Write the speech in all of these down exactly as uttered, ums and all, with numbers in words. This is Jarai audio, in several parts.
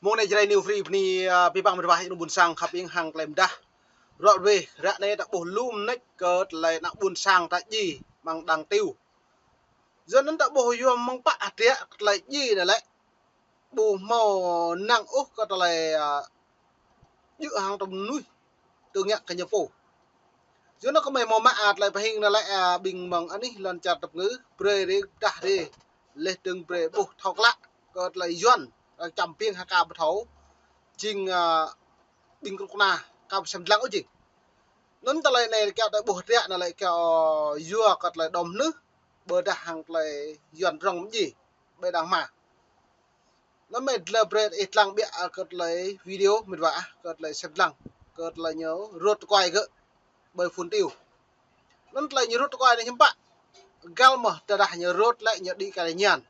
Mơ̆ng anai Jrai New Free bơni, a, abih bang mĕt wa ayŏng adơi ƀuôn sang khăp ing hăng tơlơi mơdah. Rŏ wĕh, ră anai ta ƀuh lŏm nač kơ tơlơi ană ƀuôn sang ta ji amăng đang tiu. Yua anŭn ta ƀuh yua mơ̆ng pă hơdră kơ tơlơi ji anai lĕ ƀu hmâo năng ôh kơ tơlơi, a, djơ̆ hăng tơlơi mơnuih tơngia kơ ñu pô. Yua anŭn kơmơi hmâo mă, a, tơlơi pơhing anai lĕ, a, ƀing mơ̆ng anih lŏn čar tơpơngư, brơi rai pơdah rai, laih dơ̆ng brơi ƀuh thâo klă kơ tơlơi Yuan, a, čăm biêng hăng ka ƀu thâo, jing, a, ƀing kơnuk kơna, ka ƀu sem lăng ôh jing. Anŭn tơlơi anai kiaŏ ta ƀuh hơdră anai lĕ kiaŏ yua kơ tơlơi đom hơnưh, ƀôdah hăng tơlơi Yuan rŏng mơji, ƀơi đang hma. Anŭn mơi dlơ brơi ih lăng biă, a, kơ tơlơi video mĕt wa ah, kơ tơlơi sem lăng, kơ tơlơi ñu rut tơkuai gơ̆ ƀơi phun tiu. Anŭn tơlơi ñu rut tơkuai anai hiư̆m pă. Găl mơ̆ tơdah ñu rut lĕ ñu đĭ kơ ñan.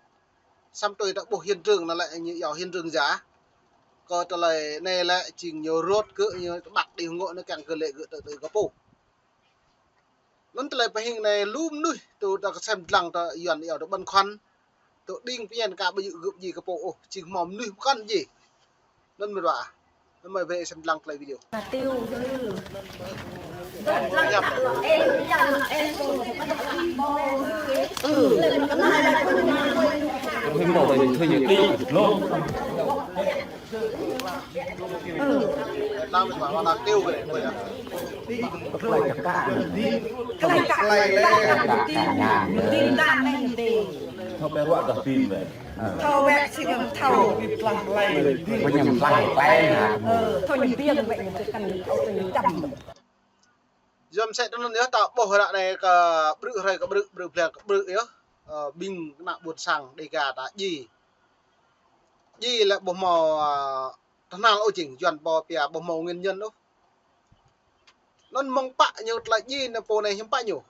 Samơ̆ tui ta ƀuh hiện trường anai lĕ ñu iâu hiện trường giả. Kơ tơlơi anai lĕ jing ñu rut gơ̆ ñu tơƀăk đĭ hơngŏ anai kiăng kơ lĕ gơ̆ tơ tơ kơ pô. Anŭn tơlơi pơhing anai lu mơnuih tŭ ta kơsem dlăng ta Yuan iâu ta ƀăn khuăn. Tŭ đing pơñen ka ƀu djơ̆ gơ̆ ji kơ pô ôh, jing hmâo mơnuih pơkŏn ji. Anŭn mĕt wa. Anŭn mơi brơi sem dlăng tơlơi video. Thâo wĕh si ngăm thâo. Ơ, thâo ñu biêng wĕh ñu kăn ôh tơ ñu čăm. Yua mơ̆ sĕ tơ anŭn yơh ta ƀuh ră anai kơ ƀrư̆ hrơi kơ ƀrư̆, ƀrư̆ blan kơ ƀrư̆ yơh. Ơ, ƀing ană ƀuôn sang Dega ta ji. Ji lĕ ƀu hmâo, a, tơhnal ôh jing, Yuan pô pia ƀu hmâo nguyên nhân ôh. Anŭn mơ̆ng pă ñu tơlơi ji anai pô anai hiư̆m pă ñu.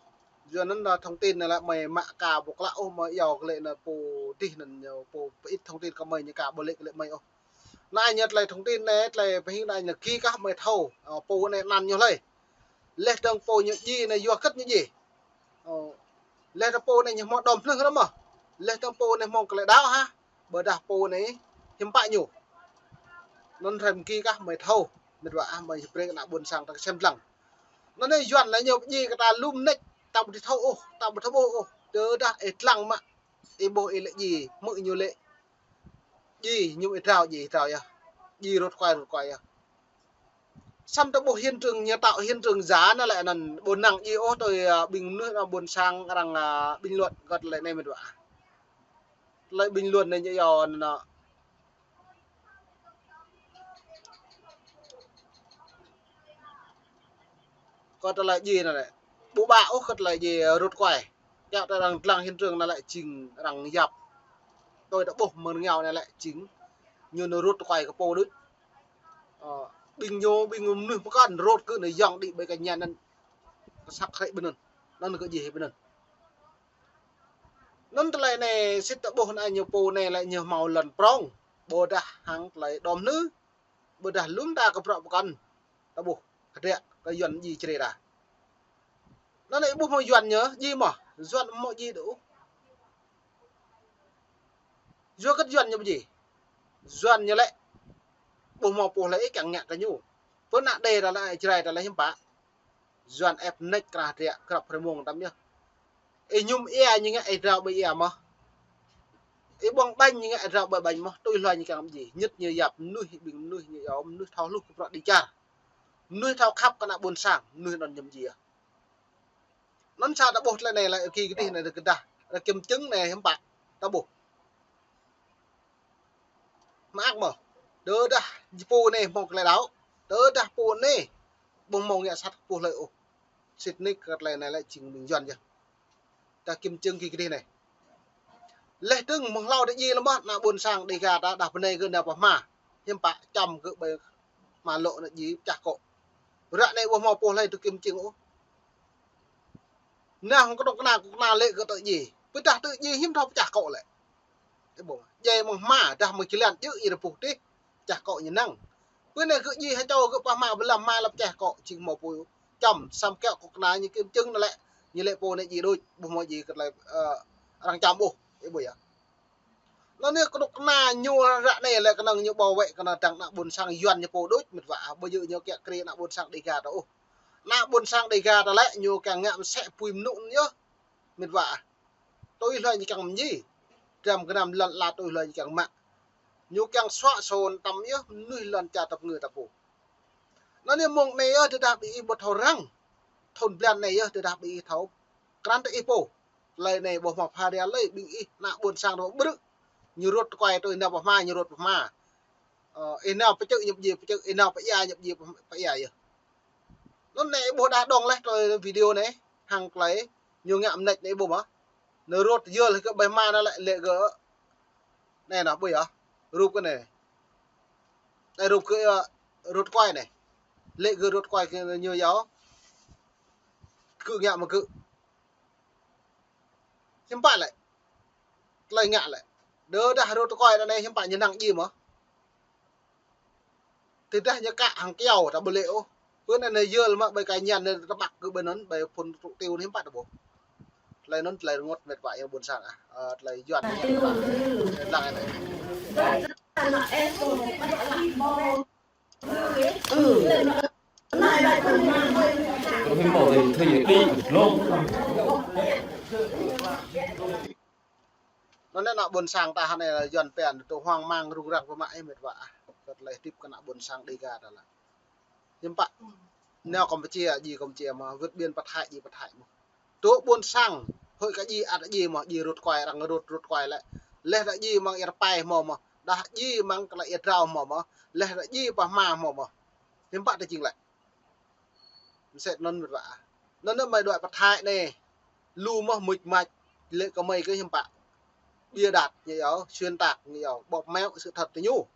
Yua anŭn, a, thông tin anai lĕ mơi mă ka ƀu klă ôh, mơi iâu kơ lĕ anai pô dih anŭn ñu pô pơit thông tin kơ mơi ñu ka ƀu lĕ kơ lĕ mơi ôh. Anai ñu tơlơi thông tin anai, tơlơi pơhing anai ñu ki kah mơi thâo, a, pô anai anăn ñu hlơi. Laih dơ̆ng pô ñu ji anai yua hơget ñu ji. Ơ, laih dơ̆ng pô anai ñu hmâo đom hơnưh ră mơ̆. Laih dơ̆ng pô anai hmâo tơlơi đaŏ hă. Ƀôdah pô anai hiư̆m pă ñu. Anŭn hrăm ki kah mơi thâo. Mĕt wa ah mơi brơi kơ ană ƀuôn sang ta kơsem dlăng. Anŭn anai Yuan lĕ ñu ji kơ ta lu mơneč, ta ƀu thâo ôh, ta ƀu thâo ƀuh ôh. Tơdah ih lăng mă, ih ƀuh ih lĕ ji, hmư̆ ñu lĕ ji, ñu ih trao ji, ih trao yơh. Ji rut tơkuai, rut tơkuai yơh. Samơ̆ ta ƀuh hiện trường ñu tŏ hiện trường giả anai lĕ anŭn ƀu năng ji ôh tui, a, ƀing mơnuih anŭn ƀuôn sang arăng, a, bình luận kơ tơlơi anai mĕt wa. Tơlơi bình luận anai ñu iâu anŭn. Kơ tơlơi ji anai lĕ. Ƀu ƀă ôh kơ tơlơi ji rut tơkuai. Kiaŏ ta arăng dlăng hiện trường anai lĕ jing arăng yap. Tui ta ƀuh mơ̆ng rơngiao anai lĕ jing ñu anŭn rut tơkuai kơ pô đôč. Ơ, ƀing ñu, ƀing mơnuih pơkŏn rut kơ anai yŏng đĭ ƀơi kơ ñan anŭn. Kơsăk hrĕ ƀơi anŭn. Anŭn kơ ji hĭ ƀơi anŭn. Anŭn tơlơi anai sĭt ta ƀuh anai ñu pô anai lĕ ñu hmâo lŏn prŏng. Ƀôdah hăng tơlơi đom hơnưh. Ƀôdah lŏm ta kơ bruă pơkŏn. Ta ƀuh. Hơdră kơ Yuan ji čre ta. Anŭn anai ih ƀuh mơ̆ Yuan ñu ji mơ̆. Yuan hmâo ji đôč. Yua hơget Yuan ñu ƀu ji. Yuan ñu lĕ ƀu hmâo pô hlơi ih kiăng ngă kơ ñu. Pơ ană Đê ta lĕ, Jrai ta lĕ hiư̆m pă. Yuan ĕp neč krah hơdră, krăp hrơi mông tăm yơh. Ih ñum ia ñu ngă ih drao ƀơi ia mơ̆. Ih ƀơ̆ng ƀañ ñu ngă ih drao ƀơi ƀañ mơ̆. Tui hluai ñu kiăng ƀu ji. Ñit ñu yap mơnuih, ƀing mơnuih ñu iâu mơnuih thâo hluh kơ bruă đĭ čar. Mơnuih thâo khăp kơ ană ƀuôn sang, mơnuih anŭn ñu ƀu ji yơh. Anŭn sa ta ƀuh tơlơi anai lĕ ki kơdih anai kơdah. Ră kiểm chứng anai hiư̆m pă. Ta ƀuh. Mơak mơ̆. Tơdah pô anai hmâo tơlơi đaŏ. Tơdah pô anai ƀu hmâo ngă sat pô hlơi ôh. Sĭt nik kơ tơlơi anai lĕ jing ƀing Yuan yơh. Ta kiểm chứng ki kơdih anai. Laih dơ̆ng mơ̆ng hlâo ta ji lăm mơ̆ ană ƀuôn sang Đêga ta đah bơnai gơ̆ nao pơ hma. Hiư̆m pă čăm gơ̆ ƀơi hma lŏ anŭn ji pơčah akŏ. Ră anai ƀu hmâo pô hlơi tŭ kiểm chứng ôh. Anŭn hăng kơnuk kơna, kơnuk kơna lĕ gơ̆ tŭ ji. Pơdah tŭ ji hiư̆m thâo pơčah akŏ lĕ. Ih ƀuh. Djai mơ̆ng hma, dah mơ̆ng jơlan djơ̆ ji rơpuh tih. Pơčah akŏ ñu năng. Pơ anai gơ̆ ji ha čô gơ̆ pơ hma ƀơi lăm hma lăp pơčah akŏ, jing hmâo pô čăm, samơ̆ kiaŏ kơnuk kơna ñu kiểm chứng anŭn lĕ, ñu lĕ pô anai ji đôč, ƀu hmâo ji kơ tơlơi, ơ, arăng čăm ƀuh, ih ƀuh yơh. Anŭn yơh kơnuk kơna ñu ră anai lĕ kơnơ̆ng ñu bảo vệ kơnơ̆ng dăng ană ƀôn sang Yuan ñu pô đôč mĕt wa. Ƀu djơ̆ ñu kiăng kri ană ƀôn sang Đêga ta ôh. Ană ƀôn sang Đêga ta lĕ ñu kiăng ngă mơsĕ apui mơnŭ anŭn yơh mĕt wa. Tui hlơi ñu kiăng mơñi. Dram gơnam lŏn ala tui hlơi ñu kiăng mă. Ñu kiăng suă sôn tăm yơh mơnuih lŏn čar tơpơngư ta pô. Anŭn yơh mơ̆ng anai yơh tơdah ƀing ih ƀu thâo răng. Thŭn blan anai yơh tơdah ƀing ih thâo. Krăn tơ ih pô. Tơlơi anai ƀu hmâo pha ria lơi ƀing ih ană ƀôn sang ta ƀrư̆. Ñu rut tơkuai tui nao pơhma, ñu rut pơhma. Ơ, ih nao pơčư̆ ñu pơjing pơčư̆, ih nao pơia ñu pơjing pơia yơh. Anŭn anai ƀuh đah đŏng laih tơlơi video anai, hăng tơlơi ñu ngă mơneč anai ƀuh mơ̆. Anai rut yơh lĕ kơ ƀai hma anai lĕ, lĕ kơ anai nă ƀuh yơh. Rup kơ anai. Anai rup kơ, ơ, rut tơkuai anai. Lĕ kơ rut tơkuai kơ ñu yơh. Kơ ngă mă kơ. Hiư̆m pă lĕ. Tơlơi ngă lĕ. Đơđah rut tơkuai anai hiư̆m pă ñu năng djai mơ̆. Tơdah ñu kă hăng kyâo ta ƀu lĕ ôh. Pơ anai anai yơh mă ƀai kai ñan anai tơƀăk kơ ƀai anŭn, ƀai phun tŭ tiu anai hiư̆m pă ta ƀuh. Tơlơi anŭn tơlơi rơngot mĕt wa yơh ƀôn sang ah. Ơ, tơlơi Yuan anai mĕt wa. Lăng anai. Anŭn anai ană ƀôn sang ta anai Yuan pĕn tŭ hoang mang rŭng răng pơmă ih mĕt wa ah. Kơ tơlơi hơdip kơ ană ƀôn sang Đêga ta lă. Hiư̆m pă. Nao Kampuchia, djai Kampuchia mơ̆, wơ̆t ƀiă pơ Thái, djai pơ Thái mơ̆. Tŭ ƀôn sang, hơi kơ djai ăt djai mơ̆, djai rut tơkuai, arăng rut, rut tơkuai lĕ. Laih ta djai mơ̆ng ia rơpai hmâo mơ̆, đah djai mơ̆ng kơ lĕ ia drao hmâo mơ̆, laih ta djai pơhma hmâo mơ̆. Hiư̆m pă tơ jing lĕ. Mơsĕ anŭn mĕt wa. Anŭn anai mơi đuaĭ pơ Thái anai. Lu mơ̆ mŭč mač, lĕ kơ mơi kơ hiư̆m pă. Bịa đặt ñu yơh, xuyên tạc ñu yơh, bóp méo sự thật tơ ñu.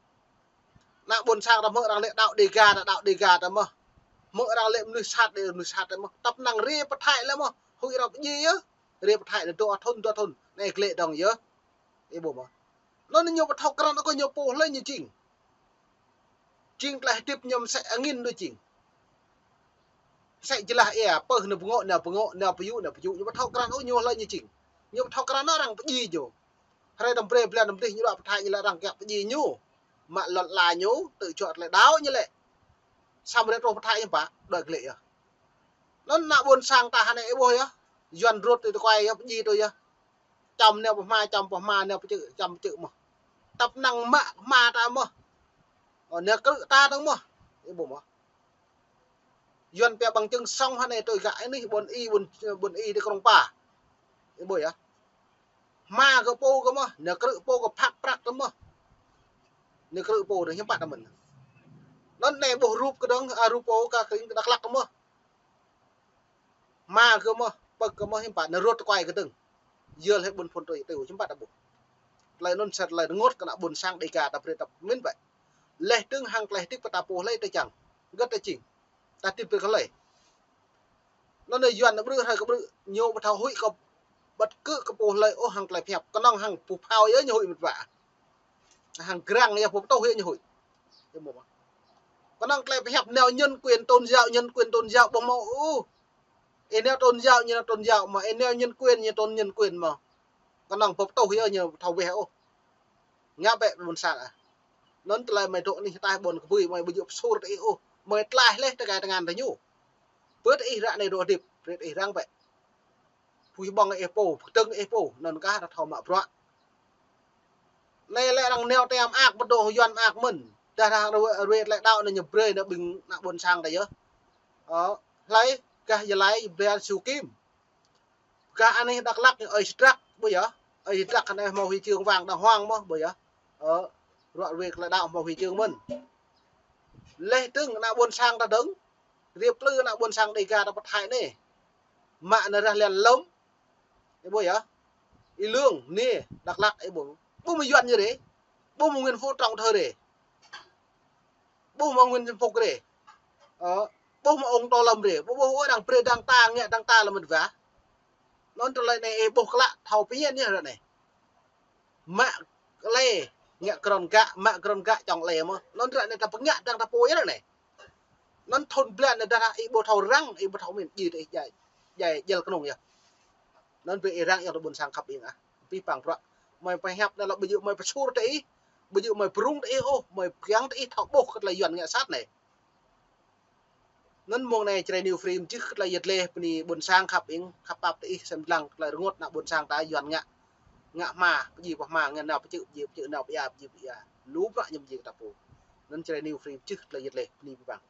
Ană ƀôn sang ta hmư̆ arăng lĕ đaŏ Đêga ta, đaŏ Đêga ta mơ̆. Hmư̆ arăng lĕ mơnuih sat đê, mơnuih sat đê mơ̆. Tăp năng rai pơ Thái lĕ mơ̆. Huĭ arăng pơjing yơh. Rai pơ Thái anai dua thŭn, dua thŭn. Anai glĕ dơ̆ng yơh. Ih ƀuh mơ̆. Anŭn ñu ƀu thâo krăn ôh kơ ñu pô hlơi ñu jing. Jing tơlơi hơdip ñu mơsĕ angin đôč jing. Mơsĕ jơlah ia, pơh nao pơngŏ, nao pơngŏ, nao pơyŭ, nao pơyŭ. Ñu ƀu thâo krăn ôh ñu hlơi ñu jing. Ñu ƀu thâo krăn ôh arăng pơjing ñu. Hrơi tơm brơi blan tơm dih ñu đuaĭ pơ Thái ñu lĕ arăng kiăng pơjing ñu. Mă lŏn ala ñu, tŭ juă tơlơi đaŏ ñu lĕ. Samơ̆ rai truh pơ Thái ñu pă, đuaĭ glĕ yơh. Anŭn ană ƀôn sang ta anai ih ƀuh yơh. Yuan rut tui tơkuai yơh, pơjing tui yơh. Čăm nao pơhma, čăm pơhma, nao pơčư̆, čăm pơčư̆ mơ̆. Tăp năng mă hma ta mơ̆. Ơ, nao krư̆ ta dơ̆ng mơ̆. Ih ƀuh mơ̆. Yuan pia bằng chứng sống hă anai tui gah anih ƀôn Y, ƀôn, ƀôn Y tơ Krông Pa. Ih ƀuh yơh. Hma kơ pô kơ mơ̆, nao krư̆ pô kơ phak prăk tơ mơ̆. Nao krư̆ pô tơ hiư̆m pă tơ mơ̆n. Anŭn anai ƀuh rup kơ dơ̆ng, a, rup pô kơ kring kơ Dak Lak tơ mơ̆. Hma kơ mơ̆, pơk kơ mơ̆ hiư̆m pă, nao rut tơkuai kơ dơ̆ng. Yơh lĕ ƀôn phun tui tiu, hiư̆m pă ta ƀuh. Tơlơi anŭn sat tơlơi rơngot kơ ană ƀôn sang Đêga ta brơi ta pơmĭn bĕ. Laih dơ̆ng hăng tơlơi hơdip kơ ta pô hlơi tơ čang. Gơ̆t tơ jing. Ta hơdip brơi kơ hlơi. Anŭn anai Yuan brư̆ hrơi kơ brư̆, ñu ƀu thâo huĭ kơ ƀăt kơ kơ pô hlơi ôh hăng tơlơi pơhiăp. Kơnơ̆ng hăng pô phao yơh ñu huĭ mĕt wa. Hăng grăng yơh pô pơtuh yơh ñu huĭ. Yơh mơ̆. Kơnơ̆ng tơlơi pơhiăp nao nhân quyền tôn giáo, nhân quyền tôn giáo ƀu hmâo ôh. Ih nao tôn giáo, ñu nao tôn giáo mơ̆, ih nao nhân quyền, ñu tôn nhân quyền mơ̆. Kơnơ̆ng pô pơtuh yơh ñu thâo weh ôh. Ngă bĕ ƀôn sang ah. Anŭn tơlơi mơi dŏ anih ataih ƀôn kơbui mơi ƀu djơ̆ pơsur tơ ih ôh. Mơi tlaih laih tơkai tơngan tơ ñu. Pơ tơ ih ră anai dŏ hơdip, brơi tơ ih răng bĕ. Pui ƀơ̆ng ih pô, pơdơ̆ng ih pô, anŭn kah ta thâo mă bruă. Anai lĕ arăng nao tơm mơak, ƀu dŏ Yuan mơak mơ̆n. Dah dah rue, rue tơlơi đaŏ anai ñu brơi ană ƀing ană ƀôn sang ta yơh. Ơ, hlơi, gah Gia Lai, brơi Siu Kim. Gah anih Dak Lak ñu ơi Sdrak, ƀuh yơh. Ơi Sdrak anai hmâo huy chương vàng đàng hoàng mơ̆, ƀuh yơh. Ơ, ruă rue tơlơi đaŏ hmâo huy chương mơ̆n. Laih dơ̆ng ană ƀôn sang ta dơ̆ng. Rai plư ană ƀôn sang Đêga ta pơ Thái anai. Mă anai rah lian lŏm. Ih ƀuh yơh. Ih Lương, anai, Dak Lak, ih ƀuh. Ƀuh mơ̆ Yuan ñu rai. Ƀuh mơ̆ Nguyễn Phú Trọng thơ rai. Ƀuh mơ̆ Nguyễn Xuân Phúc rai. Ơ, ƀuh mơ̆ ông Tô Lâm rai. Ƀuh, ƀuh, ơ, đang brơi đang ta, ngă đang ta lăm mĕt wa. Anŭn tơlơi anai ih ƀuh klă, thâo pơhiăp yơh ră anai. Mă lĕ, ngă krăn gah, mă krăn gah čŏng lĕ mơ̆. Anŭn ră anai ta pơngă đang ta pô yơh ră anai. Anŭn thŭn blan anai dah ih ƀu thâo răng, ih ƀu thâo mĭn, djai tơ ih djai, djai jel kơnung yơh. Anŭn brơi ih răng yơh tơ ƀôn sang khăp ih ah. Pih păng prăk. Mơi pơhiăp anai lĕ ƀu djơ̆ mơi pơsur tơ ih, ƀu djơ̆ mơi pơrŭng tơ ih ôh, mơi pơgang tơ ih thâo ƀuh kơ tơlơi Yuan ngă sat anai. Anŭn mông anai Jrai New Free mơčih kơ tơlơi yet leh bơni ƀôn sang khăp ing, khăp pap tơ ih sem lăng kơ tơlơi rơngot ană ƀôn sang ta Yuan ngă, ngă hma, pơjing pơhma, ngă nao pơčư̆, pơjing pơčư̆, nao pơia, pơjing pơia. Lu prăk ñu pơjing kơ ta pô. Anŭn Jrai New Free mơčih kơ tơlơi yet leh bơni abih bang.